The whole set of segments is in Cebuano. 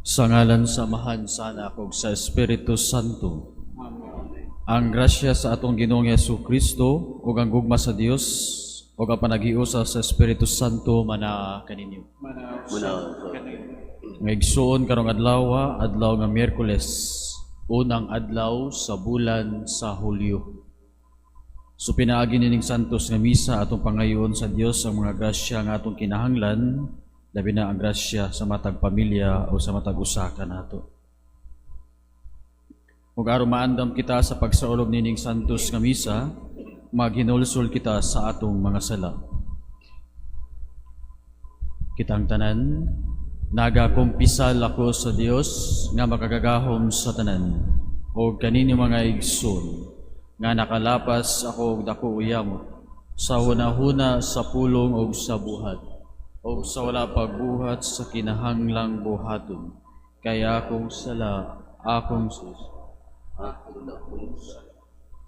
Sa ngalan sa Amahan, sa Anak ug sa Espiritu Santo. Ang grasya sa atong Ginoong Hesus Kristo ug ang gugma sa Dios ug ang panaghiusa sa Espiritu Santo manaa kaninyo. Mga igsuon, karong adlaw, adlaw nga Miyerkules, unang adlaw sa bulan sa Hulyo. So pinaagi nining santos nga misa, atong pangayoon sa Dios ang mga grasya nga atong kinahanglan, labi na ang grasya sa matag pamilya o sa matag usa kanato. Ug aron maandam kita sa pagsaulog nining santos nga misa, maghinulsol kita sa atong mga sala. Kitang tanan, nagakumpisal ako sa Dios nga makagagahom sa tanan, ug kaninyo, mga igsoon, nga nakalapas ako og dako uyamot sa hunahuna, sa pulong ug sa buhat, ug sa wala pagbuhat sa kinahanglang buhaton. Kay akong sala, akong sus.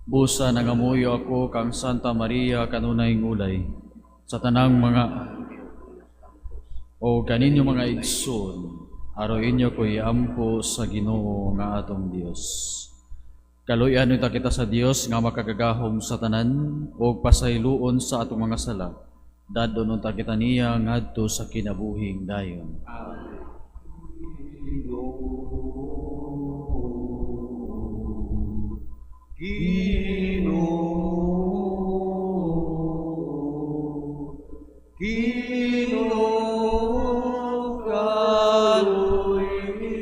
Busa nangamuyo ako kang Santa Maria, kanunay ngulay, sa tanang mga ug kaninyo, mga igsoon, aron inyo ko iampo sa Ginoo nga atong Dios. Kaluyan unta kita sa Dios nga makagagahom sa tanan ug pasayloon sa atong mga sala. Dadon unta kita niya ngadto sa kinabuhing dayon. Ginoo, Ginoo, kaluy-i,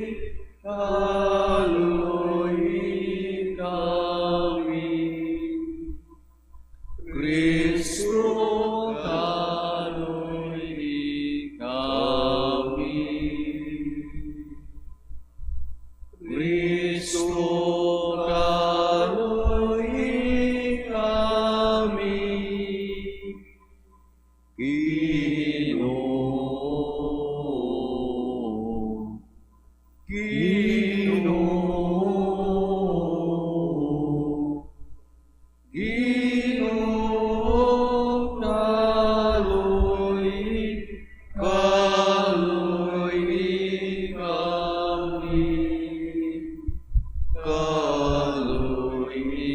kaluy-i kami. Kristo, kaluy-i kami. Kristo, kaluy-i kami. Ginoo, Ginoo, Ginoo, kaluy-i, kaluy-i kami. Kaluy-i,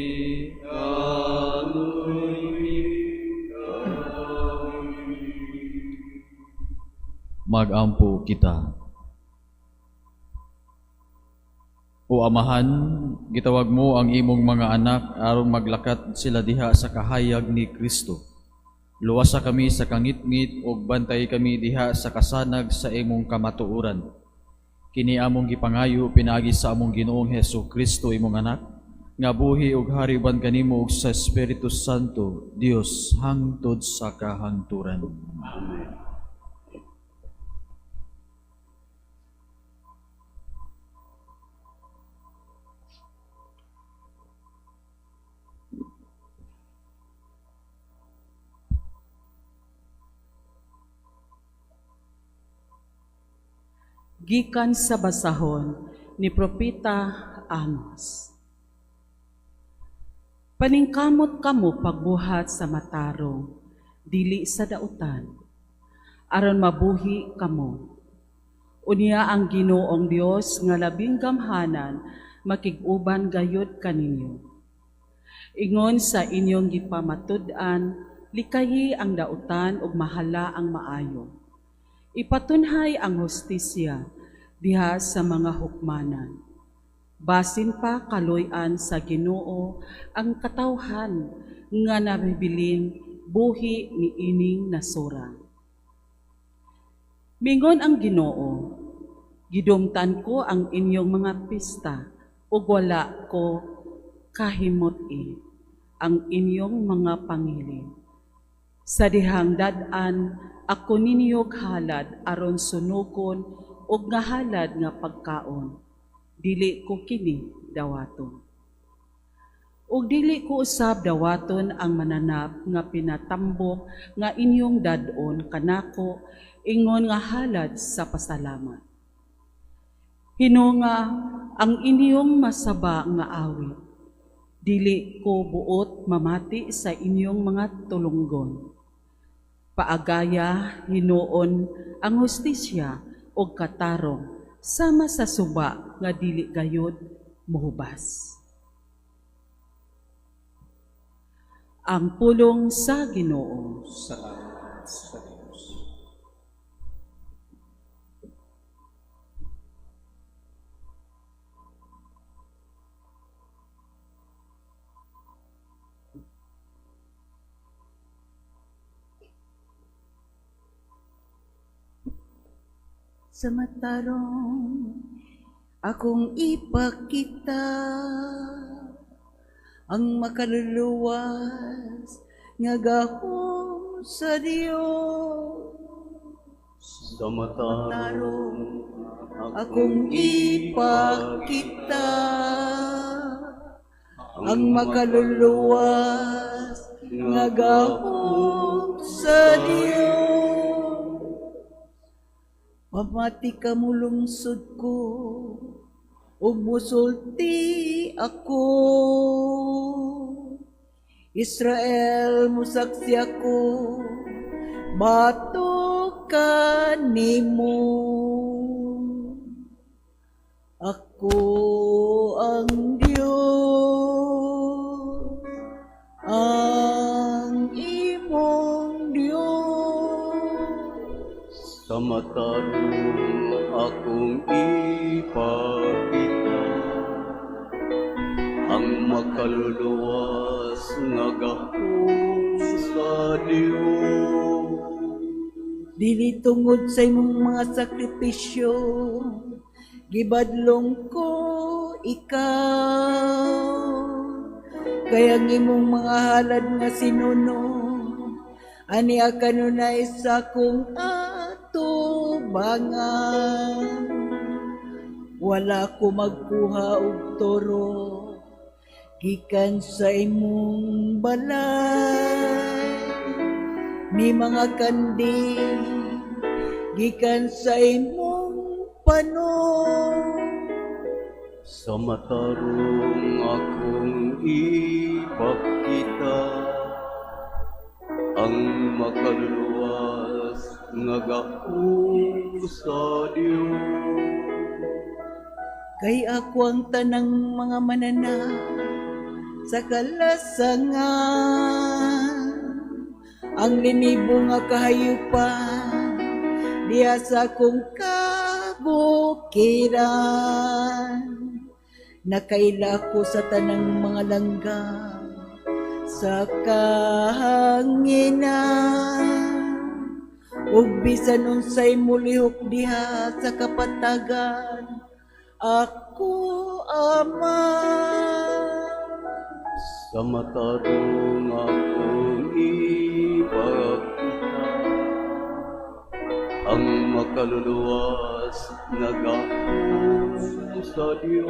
kaluy-i kami. Magampo kita. O Amahan, gitawag mo ang imong mga anak aron maglakat sila diha sa kahayag ni Kristo. Luwasa kami sa kangitngit ug bantay kami diha sa kasanag sa imong kamatuoran. Kini among gipangayo pinaagi sa among Ginoong Hesus Kristo, imong anak, nga buhi ug hari uban kanimo ug sa Espiritu Santo, Dios hangtod sa kahangturan. Amen. Gikan sa basahon ni Propeta Amos. Paningkamot kamo pagbuhat sa matarong, dili sa dautan, aron mabuhi kamo. Unya ang Ginoong Dios nga labing gamhanan makig-uban gayud kaninyo. Ingon sa inyong gipamatud-an, likayi ang dautan ug mahala ang maayo. Ipatunhay ang hustisya diha sa mga hukmanan. Basin pa kaluy-an sa Ginoo ang katawhan nga nabibiling buhi ni ining nasura. Mingon ang Ginoo, gidumtan ko ang inyong mga pista ug wala ko kahimut-i ang inyong mga pangili. Sa dihang dad-an ako ninyo halad aron sunugon ug nga halad nga pagkaon. Dili ko kini dawaton. Ug dili ko usab dawaton ang mananap nga pinatambok nga inyong dad-on kanako ingon nga halad sa pasalamat. Hinunga ang inyong masaba nga awit. Dili ko buot mamati sa inyong mga tulunggon. Paagaya hinuon ang hustisya ug katarong. sama sa suba nga dili gayod mohubas. Ang pulong sa Ginoo. Salamat sa Dios. Sa matarong akong ipakita ang makaluluwas nga gahom sa Dios. Sa matarong Akong ipakita ang makaluluwas nga gahom sa Dios. Pamati ka mo lungsod ko, ug musulti ako. Israel, musaksi ako, bato ka nimo. Ako ang Dios, ang imong Dios. Sa matarong akong ipakita ang makaluluwas nga gahom sa Dios. Dili tungod sa imong mga sakripisyo, gibadlong ko ikaw. Kaya ang imong mga halad nga sinuno, ani kanunay sa akong atubangan. Wala ko magkuha og toro, gikan sa imong balay, ni mga kanding, gikan sa imong panon. Sa matarong akong ipakita ang makaluluwas nga gahom sa Dios. Kay ako ang tanang mga manana sa kalasangan, ang linibo nga kahayupan diha sa akong kabukiran. Nakaila ako sa tanang mga langgam sa kahanginan, ug bisan unsay mulihok diha sa kapatagan, ako ama. Sa matarong akong ipakita ang makaluluwas nga gahom sa Dios.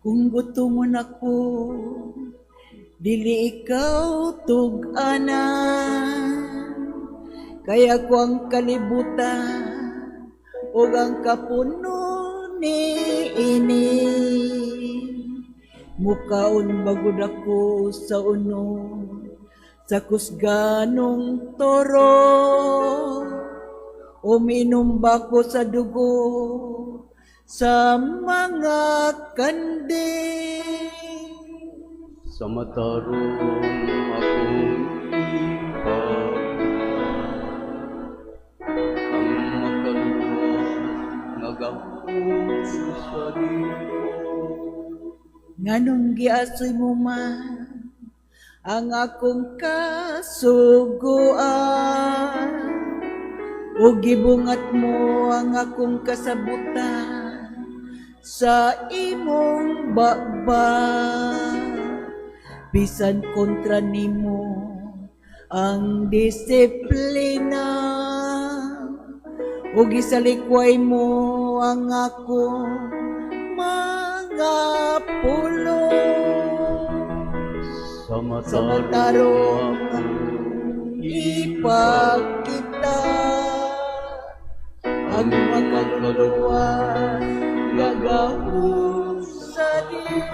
Kung gutomon ako, dili ikaw tug-anan. Kaya ko ang kalibutan ug ang kapuno niini. Mukaon bagud ako sa uno, sa kusganong toro. Uminom ba ko sa dugo sa mga kanding? Sa matarong akong ipakita ang makaluluwas nga gahom sa Dios. Nganong giasoy mo man ang akong kasuguan, ug gibungat mo ang akong kasabutan sa imong baba. Bisan kontra nimo ang disiplina, ug isalikway mo ang akong mga pulo. Sa Sa matarong matarong akong ipakita ang makaluluwas nga gahom sa Dios.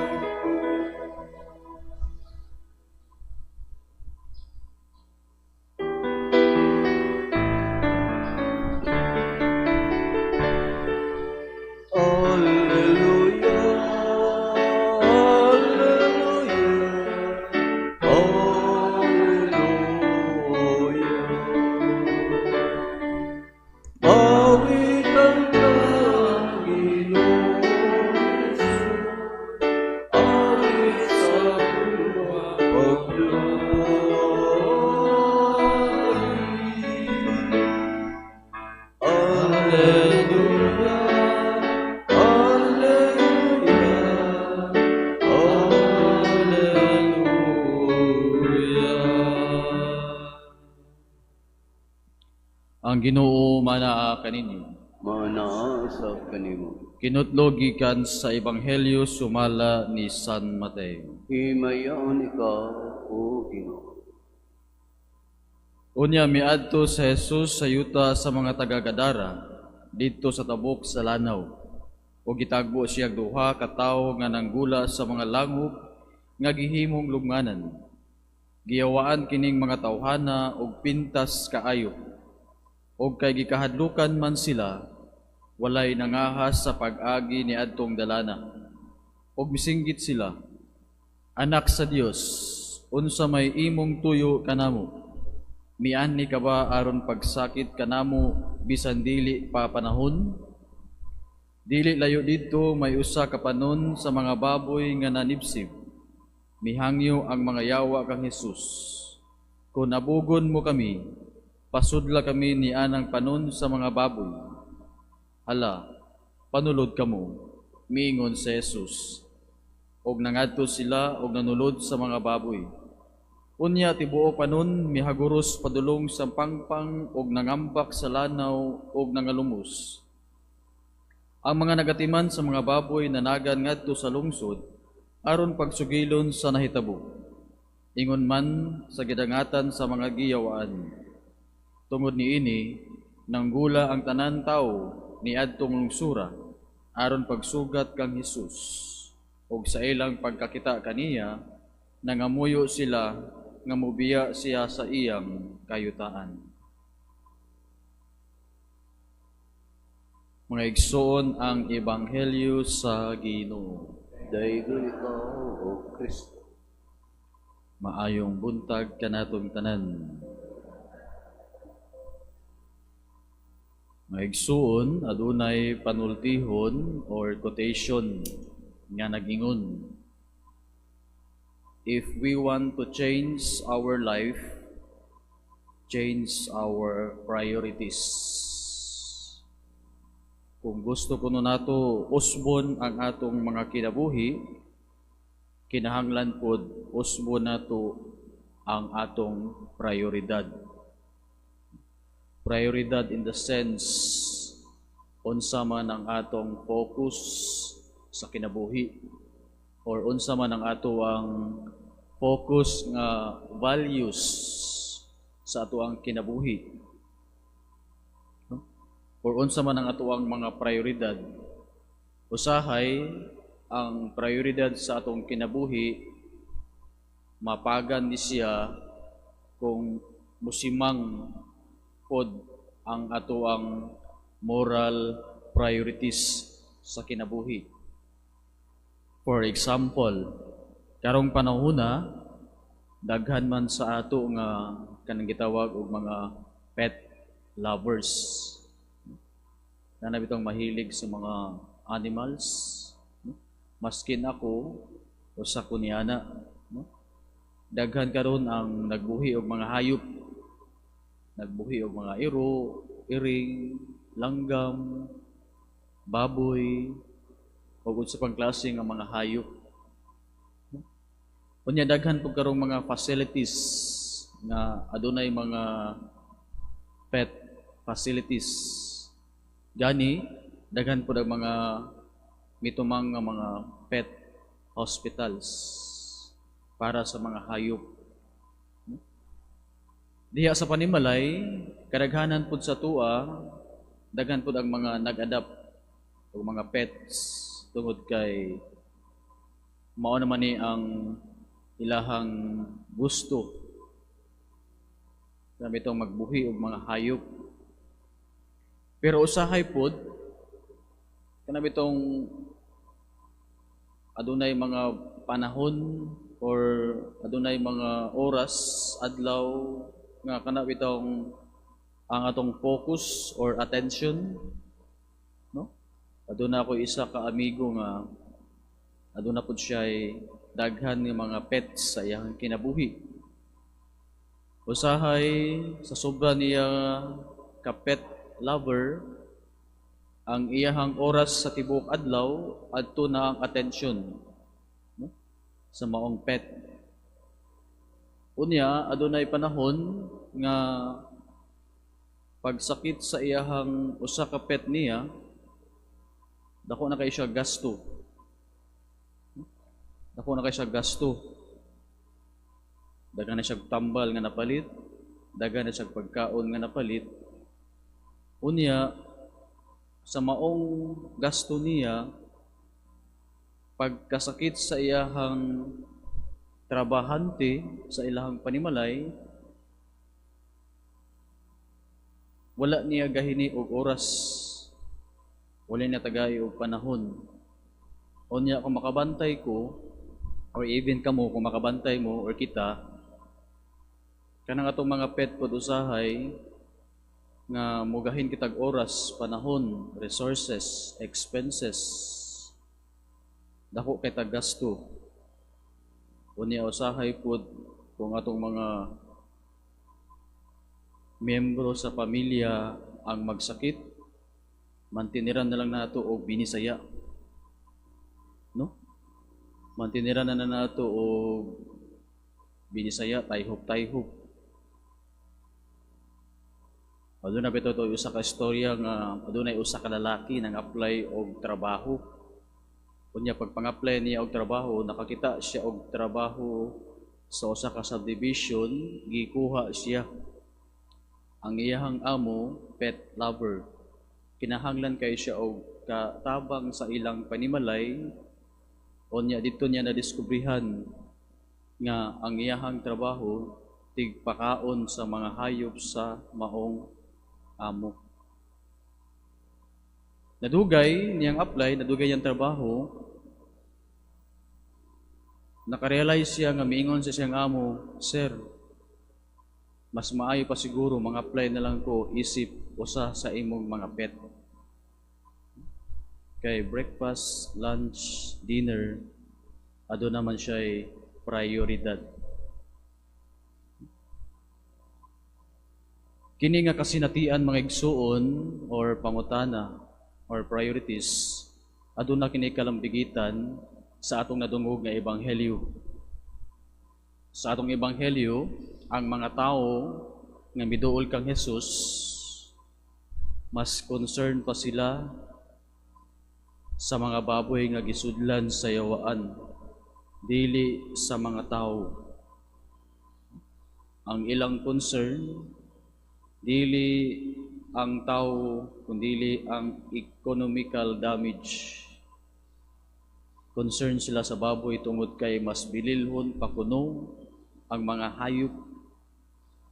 Ginoo manaa kaninyo. Maanaa sa kanimo. Kinutlo gikan sa Ebanghelyo sumala ni San Mateo. Himayaon ikaw, O Ginoo. Unya miadto si Jesus sa yuta sa mga taga-Gadara didto sa tabok sa lanaw. Ug gitagbo siya duha ka tawo nga nanggula sa mga langub nga gihimong lubnganan. Giyawaan kining mga tawhana og pintas kaayo. Og kay gikahadlukan man sila, walay nangahas sa pag-agi niadtong dalana. Og misinggit sila, "Anak sa Dios, unsa may imong tuyo kanamo? Mianhi ka ba aron pagsakit kanamo bisan dili pa panahon?" Dili layo didto may usa ka panon sa mga baboy nga nanibsib. Mihangyo ang mga yawa kang Jesus, "Kung abugon mo kami, pasudla kami ni anang panon sa mga baboy." "Hala, panulod kamo," miingon si Jesus. Og nangadto sila og nanulod sa mga baboy. Unya tibuok panon mihaguros padulong sa pangpang og nangambak sa lanaw og nangalumos. Ang mga nagatiman sa mga baboy nanagan ngadto sa lungsod aron pagsugilon sa nahitabo, ingon man sa gidangatan sa mga giyawaan. Tungod niini, nanggula ang tanan tawo niadtong lungsura aron pagsugat kang Hesus. Ug sa ilang pagkakita kaniya, nangamuyo sila nga mobiya siya sa iyang kayutaan. Mga igsoon, ang Ebanghelyo sa Ginoo. Daygon ikaw, O Kristo. Maayong buntag kanatong tanan. Mga igsoon, adunay panultihon or quotation nga nagingon, "If we want to change our life, change our priorities." Kung gusto kuno nato usbon ang atong mga kinabuhi, kinahanglan pod usbon nato ang atong prioridad. Prioridad in the sense unsa man ang atong focus sa kinabuhi or unsa man ang ato ang focus nga values sa ato ang kinabuhi. No? Or unsa man ang ato ang mga prioridad. Usahay ang prioridad sa atong kinabuhi mapagan ni siya kung musimang pod ang ato ang moral priorities sa kinabuhi. For example, karong panahona daghan man sa ato nga kanang gitawag og mga pet lovers. Naa bitong mahilig sa mga animals, no? Maskin ako, usa ko niana, no? Daghan karon ang nagbuhi og mga hayop. Nagbuhi og mga iro, iring, langgam, baboy, o unsa pang klase nga mga hayop. Unya daghan pud karong mga facilities nga adunay mga pet facilities. Gani daghan pud ang mga mitumang nga mga pet hospitals para sa mga hayop. Diha sa panimalay, kadaghanan pud sa tua, daghan pud ang mga nag-adapt og mga pets tungod kay mao naman ni ang ilahang gusto gamit itong magbuhi og mga hayop. Pero usahay pod kanang itong adunay mga panahon or adunay mga oras adlaw nga kana bitong ang atong focus or attention, no? Aduna ako isa ka amigo nga aduna pud siya daghan nga mga pets sa iyang kinabuhi. Usahay sa sobra niya ka pet lover, ang iyahang oras sa tibuok adlaw adto na ang attention, no, sa maong pet. Unya adunay panahon nga Pagsakit sa iyahang usa ka pet niya, dako na kay siya gasto. Dako na kay siya gasto. Daghan na siya tambal nga napalit, daghan na siya pagkaon nga napalit. Unya, sa maong gasto niya, pagkasakit sa iyahang trabahante sa ilahang panimalay, wala niya gahini og oras, wala niya tagay og panahon. Unya, kung makabantay ko, or even kamo kung makabantay mo or kita, kanang atong mga pet pod usahay nga mugahin kitag oras, panahon, resources, expenses, dako kay tag gasto. Unya usahay pod kung atong mga miyembro sa pamilya ang magsakit, mantiniran na lang nato og binisaya. No? Mantiniran na nato og binisaya, tayhop-tayhop. Aduna bitaw to usa ka istorya nga adunay usa ka lalaki nang apply og trabaho. Unya pag pang-apply niya og trabaho, nakakita siya og trabaho sa usa ka subdivision, gikuha siya. Ang iyahang amo, pet lover. Kinahanglan kay siya og katabang sa ilang panimalay. Unya didto niya nadiskubrihan nga ang iyahang trabaho tigpakaon sa mga hayop sa maong amo. Nadugay niyang apply, nadugay niyang trabaho, nakarealize siya nga miingon sa siyang amo, "Sir, mas maayo pa siguro mga-apply na lang ko isip usa sa imong mga pet. Kay breakfast, lunch, dinner, aduna man siya'y prioridad." Kini nga kasinatian, mga igsuon, or pangutana or priorities, aduna kini kalambigitan sa atong nadungog nga ebanghelyo. Sa atong ebanghelyo, ang mga tawo nga miduol kang Jesus, mas concerned pa sila sa mga baboy nga gisudlan sa yawaan, dili sa mga tawo. Ang ilang concern dili ang tao, kundili ang economical damage. Concern sila sa baboy tungod kay mas bililhon pa kuno ang mga hayop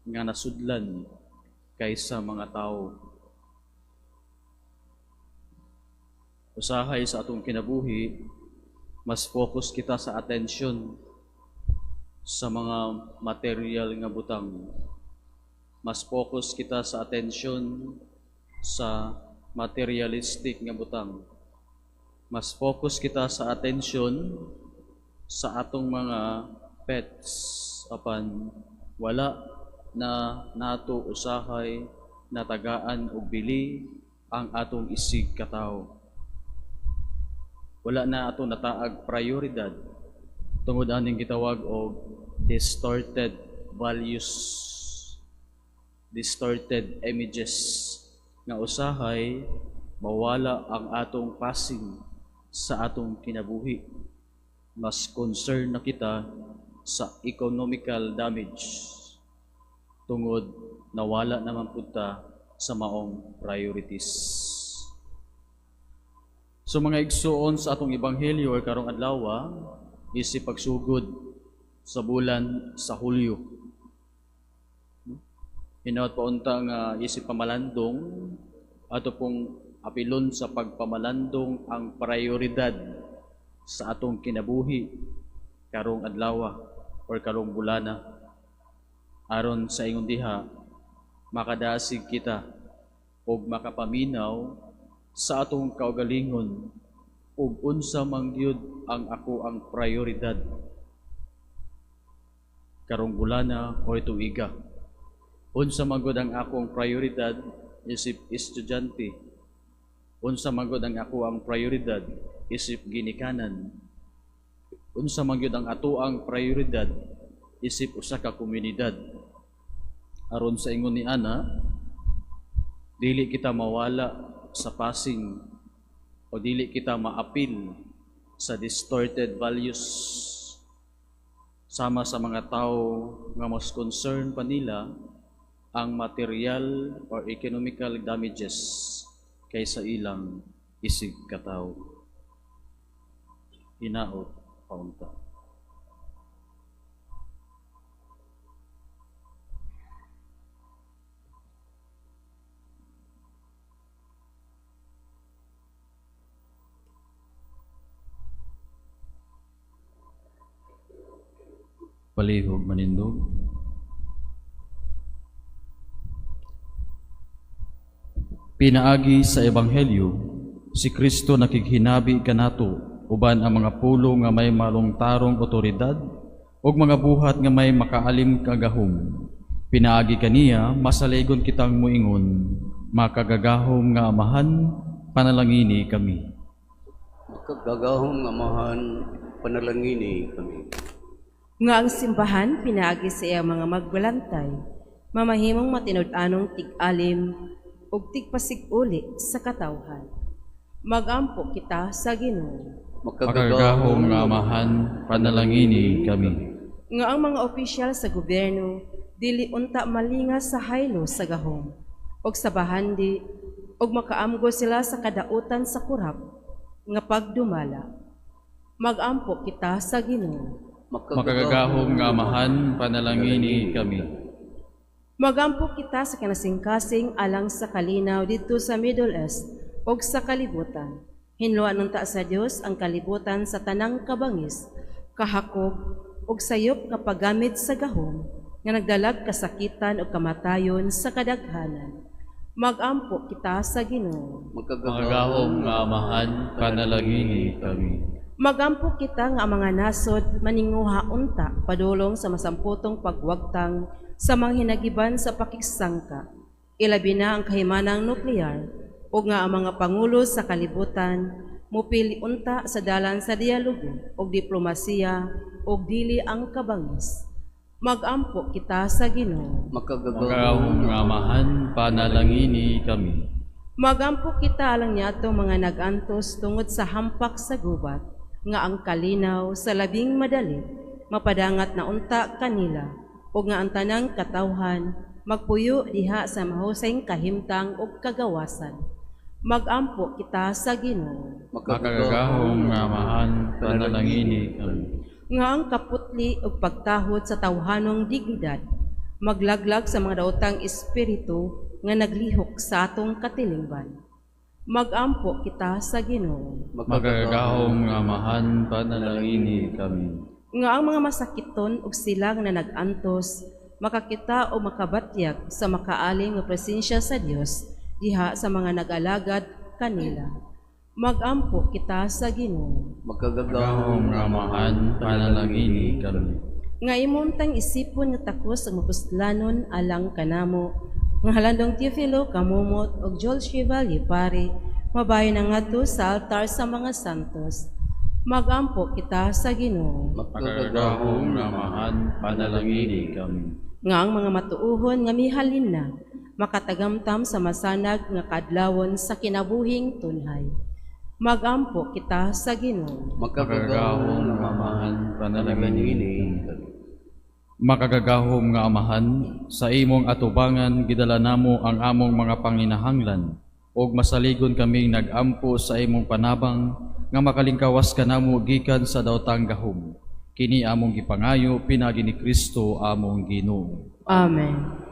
nga nasudlan kaysa mga tao. Usahay sa atong kinabuhi, mas focus kita sa atensyon sa mga material nga butang. Mas focus kita sa atensyon sa materialistic nga butang. Mas focus kita sa atensyon sa atong mga pets apan wala na nato usahay natagaan og bili ang atong isig katawo. Wala na ato nataag prioridad tungod aning gitawag og distorted values, distorted images nga usahay mawala ang atong passing sa atong kinabuhi. Mas concern na kita sa economical damage tungod nawala naman pud ta sa maong priorities. So mga igsuon, sa atong ebanghelyo or karong adlaw, isip pagsugod sa bulan sa Hulyo. Hinaot pa unta nga isip pamalandong, ato pong apilon sa pagpamalandong ang prioridad sa atong kinabuhi karong adlaw or karong bulana, aron sa ingon diha makadasig kita og makapaminaw sa atong kaugalingon ug unsa man gyud ang ako ang prioridad karong bulana o tuiga. Unsa man gud ang akong prioridad isip estudyante? Unsa man gud ang ako ang prioridad isip ginikanan? Unsa man gyud ang ato ang prioridad isip usa ka komunidad? Aron sa ingon ni ana, Dili kita mawala sa passing o dili kita maapil sa distorted values sama sa mga tao nga mas concern pa nila ang material or economical damages kaysa ilang isig katawo. Hinaot paunta. Palihog manindog. Pinaagi sa Ebanghelyo, si Kristo nakighinabi kanato uban ang mga pulong nga may malungtarong otoridad ug mga buhat nga may makaalim kagahom. Pinaagi kaniya masaligon kitang muingon, makagagahom nga Amahan, panalangini kami. Makagagahom nga Amahan, panalangini kami. Nga ang simbahan pinaagi sa iyang mga magbalantay, mamahimong matinud-anong tig-alim ug tigpasig-uli sa katawhan. Magampo kita sa Ginoo. Makagagahom nga Amahan, panalangini kami. Nga ang mga opisyal sa gobyerno dili unta malinga sa haylo sa gahom ug sa bahandi ug makaamgo sila sa kadautan sa kurap nga pagdumala. Magampo kita sa Ginoo. Makagagahom nga Amahan, panalangini kami. Magampo kita sa kinasingkasing alang sa kalinaw didto sa Middle East ug sa kalibutan. Hinluan unta sa Dios ang kalibutan sa tanang kabangis, kahakog ug sayop nga paggamit sa gahom nga nagdalag kasakitan ug kamatayon sa kadaghanan. Magampo kita sa Ginoo. Makagagahom nga Amahan, panalangini kami. Magampo kita nga ang mga nasod maninguha unta padulong sa masamputong pagwagtang sa mga hinagiban sa pakigsangka. Ilabi na ang kahimanang nuklear o nga ang mga pangulo sa kalibutan mupili unta sa dalan sa dialogo og diplomasiya og dili ang kabangis. Magampo kita sa Ginoo. Makagagahom nga Amahan, panalangini kami. Magampo kita alang niadtong mga nag-antos tungod sa hampak sa gubat nga ang kalinaw sa labing madali mapadangat na unta kanila ug nga ang tanang katawhan magpuyo diha sa mahusay kahimtang ug kagawasan. Magampo kita sa Ginoo. Makagagahom nga Amahan, panalangini kami. Nga ang kaputli ug pagtahod sa tawhanong dignidad maglaglag sa mga daotang espiritu nga naglihok sa atong katilingban. Magampo kita sa Ginoo. Makagagahom nga Amahan, panalangini kami. Nga ang mga masakiton ug sila nga nag-antos makakita o makabatyag sa makaaling nga presensya sa Dios diha sa mga nag-alagad kanila. Magampo kita sa Ginoo. Makagagahom nga Amahan, panalangini kami. Nga imontang isipon nga takos ang mapuslanon alang kanamo nga halandong Teofilo Camomot og Joel Chevalier pare mabayo na ngadto sa altar sa mga santos. Magampo kita sa Ginoo. Makagagahom nga Amahan, panalangini kami. Nga ang mga matuohon nga mihalin na makatagamtam sa masanag nga kaadlawon sa kinabuhing tunhay. Magampo kita sa Ginoo. Makagagahom nga Amahan, panalangini kami. Makagagahom nga Amahan, sa imong atubangan gidala namo ang among mga panginahanglan ug masaligon kaming nag-ampo sa imong panabang nga makalingkawas kanamo gikan sa daotang gahom. Kini among gipangayo pinaagi ni Kristo among Ginoo. Amen.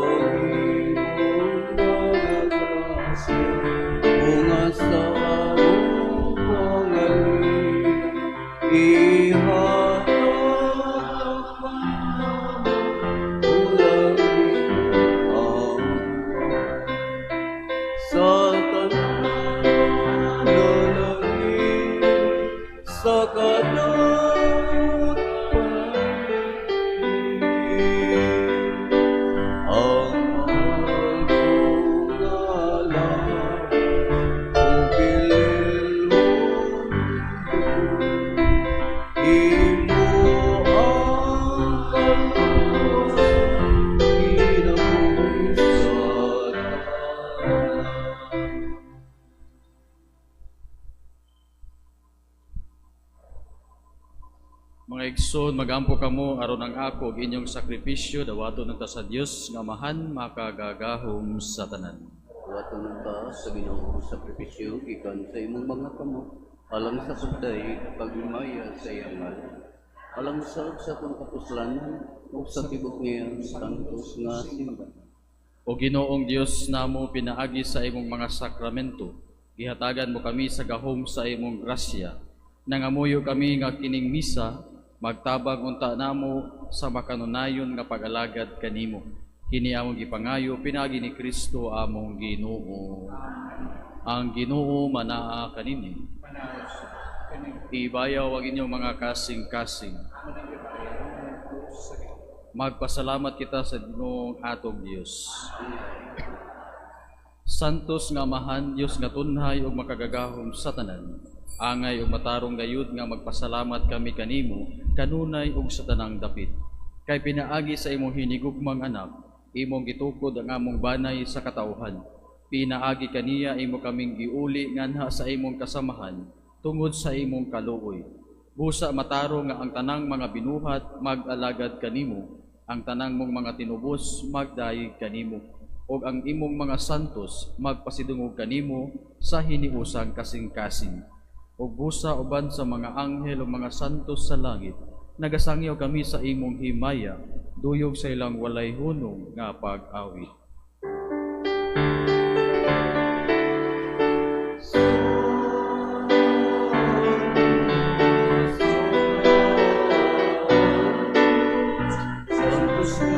Ang imong mga grasya Ihatag kanamo bulag sa tanan nalangin sa kadawot pananglit ang mahal kong lawas ug bililhon dugo. Imo ang kaluwasan, kinabuhi sa tanan. Mga igsoon, magampo kamo aron ang ako ug inyong sakripisyo dawaton unta sa Dios nga Amahan makagagahom sa tanan. Dawaton unta sa Ginoo sakripisyo gikan sa imong mga kamot, alang sa pagdayeg paghimaya sa iyang ngalan, alang sa sa atong kapuslanan ug sa tibuok niyang santos nga simbahan. O Ginoong Dios namo, pinaagi sa imong mga sakramento, gihatagan mo kami sa gahom sa imong grasya. Nangamuyo kami nga kining misa magtabang unta namo sa makanunayon nga pag-alagad kanimo. Kini among gipangayo pinaagi ni Kristo among Ginoo. Ang Ginoo manaa kaninyo. Ibayaw ang inyong mga kasing-kasing. Magpasalamat kita sa Ginoong atong Dios. Santos nga Amahan, Dios nga tunhay ug makagagahom sa tanan. Angay ug matarong gayud nga magpasalamat kami kanimo kanunay ug sa tanang dapit. Kay pinaagi sa imong hinigugmang anak, imong gitukod ang among banay sa katawhan. Pinaagi kaniya imo kaming giuli nganha sa imong kasamahan tungod sa imong kaluoy. Busa matarong nga ang tanang mga binuhat mag-alagad kanimo, ang tanang mong mga tinubos magdayeg kanimo, ug ang imong mga santos magpasidungog kanimo sa hiniusang kasing-kasing. Ug busa uban sa mga anghel ug mga santos sa langit, nagasangyaw kami sa imong himaya, duyog sa ilang walay hunong nga pag-awit. Santos nga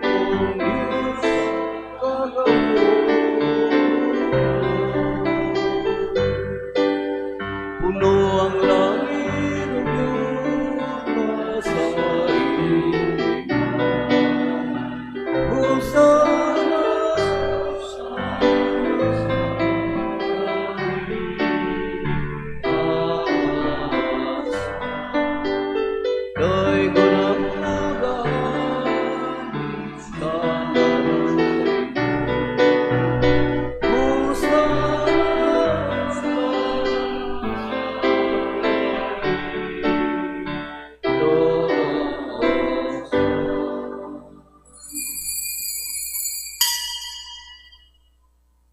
Ginoong Diyos, kagahom. Puno ang langit ug yuta sa imong himaya. Hosana sa itaas. Daygon ang nagaagi sa ngalan sa Ginoo. Hosana sa itaas.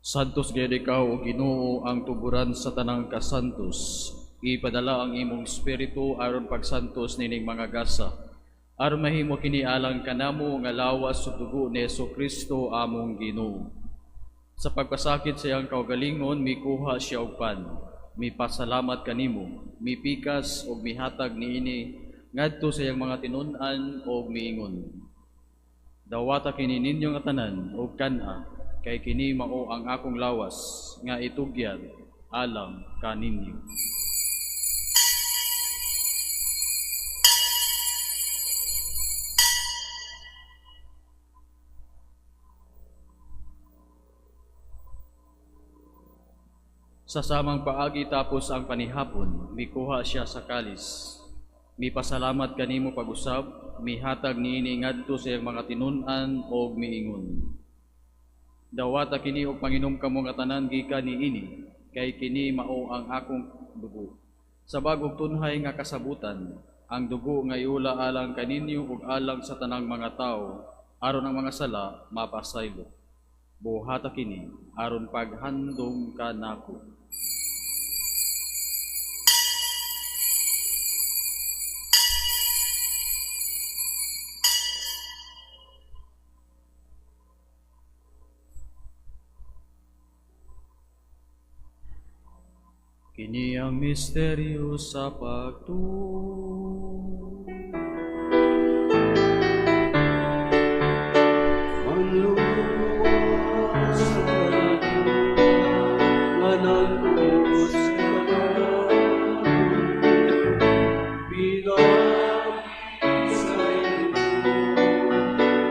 Santos gayud ikaw, o Ginoo, ang tuburan sa tanang kasantos. Ipadala ang imong espiritu aron pagsantos nining mga gasa, aron mahimo kini alang kanamo nga lawas ug dugo ni Hesukristo among Ginoo. Sa pagpasakit sa iyang kaugalingon, mikuha siya og pan, mipasalamat kanimo, mipikas ug mihatag niini ngadto sa iyang mga tinun-an ug miingon: Dawata kini ninyo nga tanan ug kan-a, kay kini mao ang akong lawas nga itugyan alang kaninyo. Sa samang paagi tapos ang panihapon, mikuha siya sa kalis. Mipasalamat kanimo pag-usab, mihatag niini ngadto sa iyang mga tinun-an og miingon: Dawata kini og panginom kamo nga tanan gikan niini, kay kini mao ang akong dugo. Sa bag-ong tunhay nga kasabutan, ang dugo nga iula alang kaninyo ug alang sa tanang mga tawo, aron ang mga sala mapasaylo. Buhata kini aron paghandom kanako. Kini ang misteryo sa pagtuo. Manluwas ka nga nagtuos kanamo, pinaagi sa imo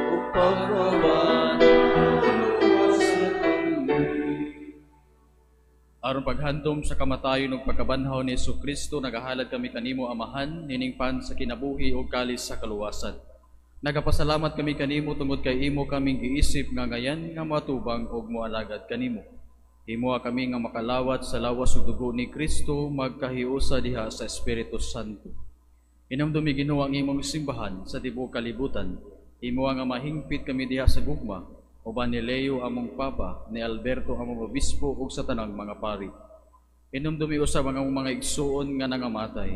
ug pagkabanhaw, luwasa kami. Aron paghandom sa kamatayon ug pagkabanhaw ni Hesukristo, nagahalad kami kanimo, Amahan, nining pan sa kinabuhi ug kalis sa kaluwasan. Nagapasalamat kami kanimo tungod kay imo kaming giisip nga ngayan nga moatubang ug moalagad kanimo. Himoa kami nga makalawat sa lawas ug dugo ni Kristo, magkahiusa diha sa Espiritu Santo. Hinumdumi, Ginoo, ang imong simbahan sa tibuok kalibutan. Himoa nga mahingpit kami diha sa gugma, uban ni Leo among Papa, ni Alberto among Obispo ug sa tanang mga pari. Hinumdumi usab ang among mga igsuon nga nangamatay.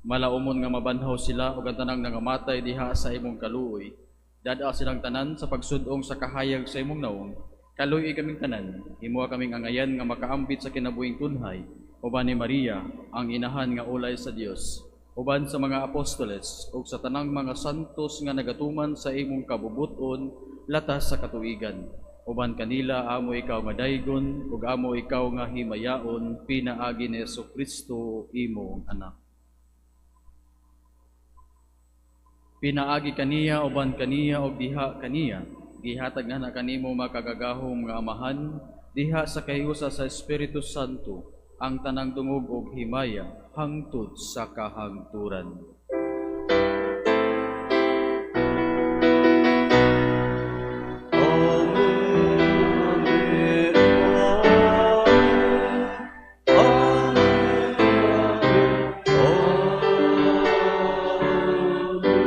Malaumon nga mabanhaw sila ug ang tanang nangamatay diha sa imong kaluoy. Dad-a silang tanan sa pagsud-ong sa kahayag sa imong nawong. Kaluoy kaming tanan, himoa kaming angayan nga makaambit sa kinabuhing tunhay, uban ni Maria, ang inahan nga ulay sa Dios, uban sa mga apostoles ug sa tanang mga santos nga nagatuman sa imong kabubut-on latas sa katuigan. Uban kanila amo ikaw nga daygon ug amo ikaw nga himayaon pinaagi ni Hesukristo imong anak. Pinaagi kaniya, uban kaniya ug diha kaniya, gihatag na kanimo makagagahom nga Amahan diha sa kahiusa sa Espiritu Santo ang tanang dungog ug himaya hangtod sa kahangturan. Amen, Amen, Amen,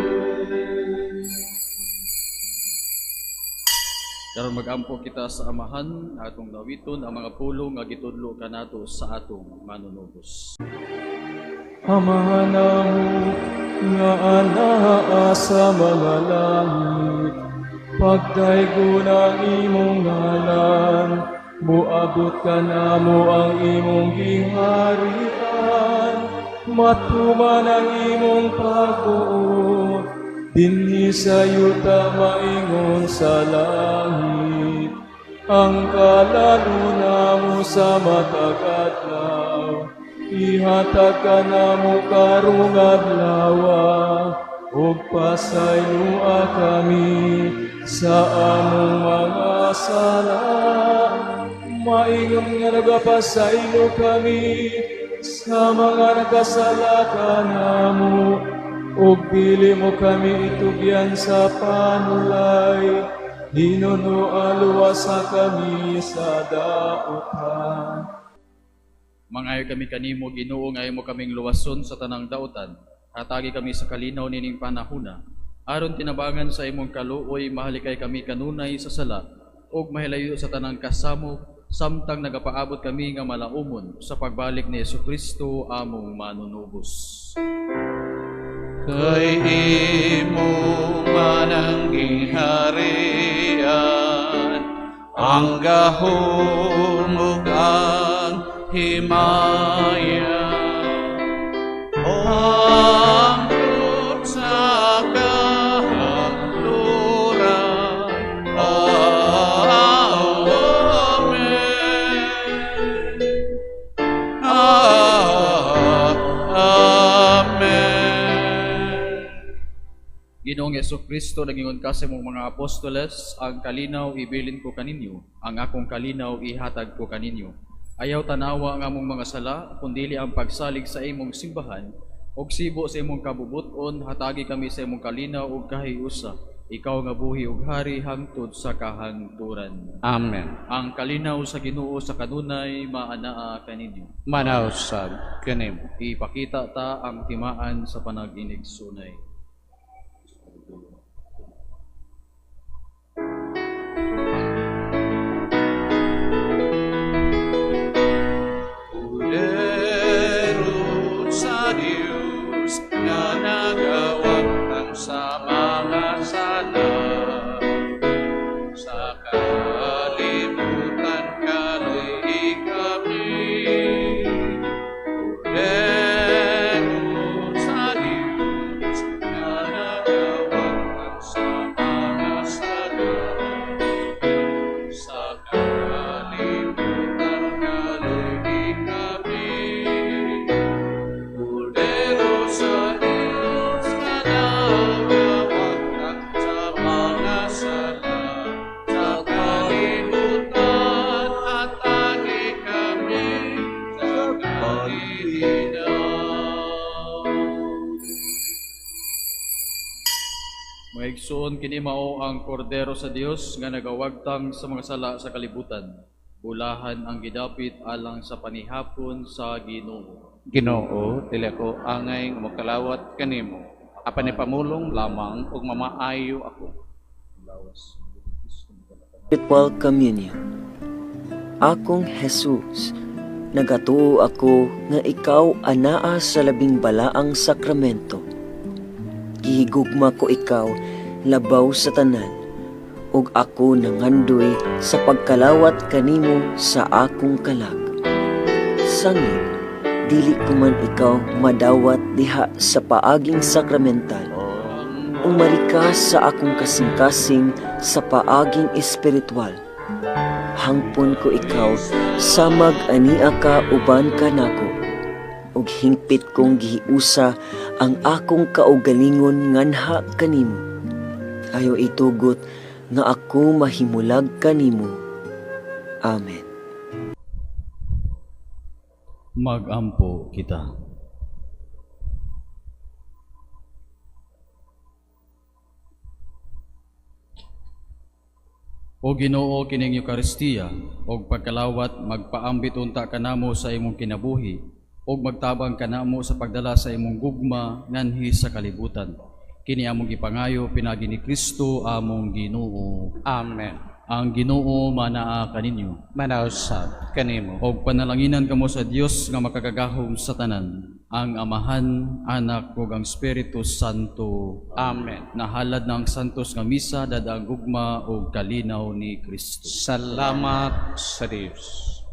Amen. Karon magampo kita sa Amahan, atong dawiton ang mga pulong nga gitudlo kanato sa atong manunubos. Amahan namo nga anaa sa mga langit, pagdaygon ang imong ngalan, moabot kanamo ang imong giharian, matuman ang imong pagbuot, dinhi sa yuta maingon sa langit. Ang kalaluna mo sa matag adlaw, ihatag kanamo karong adlaw, ug pasayloa kami sa among mga sala, maingon nga nagapasaylo kami sa mga nakasala kanamo, ug dili mo kami itugyan sa panulay, hinunoa luwasa kami sa dautan. Mangayo kami kanimo, Ginoo, nga imo kaming luwason sa tanang dautan. Hatagi kami sa kalinaw nining panahuna, aron tinabangan sa imong kaluoy mahalikay kami kanunay sa sala ug mahilayo sa tanang kasamok, samtang nagapaabot kami nga malaumon sa pagbalik ni Hesukristo among manunubos. Kay imo man ang giharian, ang gahom ug ang himaya, hangtod sa kahangturan. Amen. Amen. Ginoong Hesukristo, nagingon ka sa imong mga apostoles, ang kalinaw ibilin ko kaninyo, ang akong kalinaw ihatag ko kaninyo. Ayaw tanawa ang among mga sala, kundili ang pagsalig sa imong simbahan, ug sibo sa imong kabubuton, hatagi kami sa imong kalinaw ug kahiusa. Ikaw nga buhi ug hari hangtod sa kahangturan. Amen. Ang kalinaw sa Ginoo sa kanunay maanaa kaninyo. Manaw sab kanimo. Ipakita ta ang timaan sa panag-inig-sunay. Pudero sa Dios nga nagawagtang sa mga sala, sa kalibutan kaluoy kami. Igsuon, kini mao ang Kordero sa Dios nga nagawagtang sa mga sala sa kalibutan. Bulahan ang gidapit alang sa panihapon sa Ginoo. Ginoo, dili ako angay nga mokalawat kanimo. Apan ipamulong lamang ug mamaayo ako. Spiritual Communion. Akong Jesus, nagatuo ako nga ikaw anaa sa labing balaang sakramento. Gihigugma ko ikaw labaw sa tanan, ug ako nangandoy sa pagkalawat kanimo sa akong kalag. Sangit, dili ko man ikaw madawat diha sa paaging sakramental. Umari ka sa akong kasing-kasing sa paaging espiritual. Hangpon ko ikaw samag ania ka uban kanako. Ug hingpit kong gihiusa ang akong kaugalingon nganha kanimo. Ayaw itugot nga ako mahimulag kanimo. Amen. Magampo kita. O Ginoo, kining Eukaristiya og pagkalawat magpaambit unta kanamo sa imong kinabuhi ug magtabang kanamo sa pagdala sa imong gugma nganhi sa kalibutan. Kini among gipangayo pinaagi ni Kristo among Ginoo. Amen. Ang Ginoo manaa kaninyo. Manausab kanimo. Og panalanginan kamo sa Dios nga makagagahom sa tanan, ang Amahan, Anak ug ang Espiritu Santo. Amen. Nahalad na ang santos nga misa dada ang gugma ug kalinaw ni Kristo. Salamat sa Dios.